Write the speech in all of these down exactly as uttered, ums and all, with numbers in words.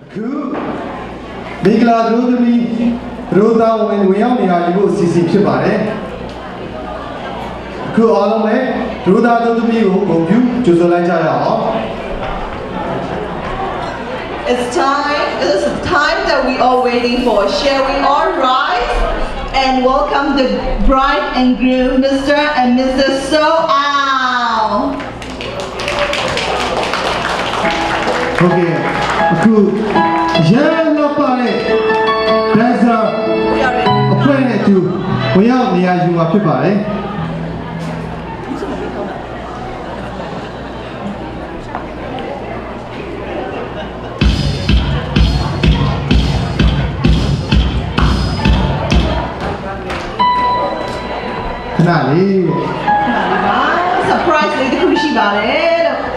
အခုမင်္ဂလာသတို့သမီး သတို့သားဝင်ဝင်ရောက်နေရာယူဖို့အစီအစဉ်ဖြစ်ပါတယ်။ အခုအားလုံးပဲသတို့သားသတို့သမီးကိုဂုဏ်ပြုကြိုဆိုလိုက်ကြရအောင်။ It's time, it's time that we are waiting for. Shall we all rise and welcome the bride and groom, Mister and Missus So Aung? ဟုတ်ကဲ့၊ အခုအရမ်းလှပတဲ့ dancer အဖွဲ့နဲ့အတူဝင်ရောက်နေရာယူမှာဖြစ်ပါတယ်။ ခဏလေး။ Surprise လေးတစ်ခုရှိပါတယ်လို့။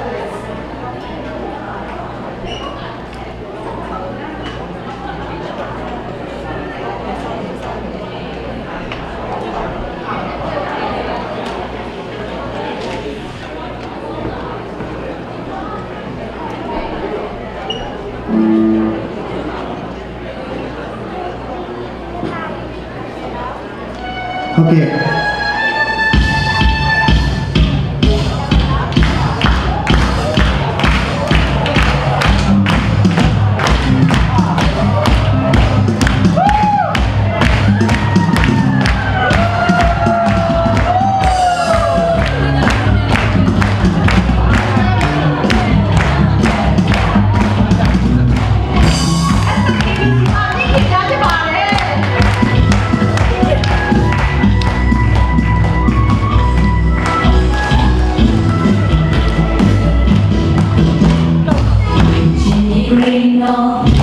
Okay. Bring on.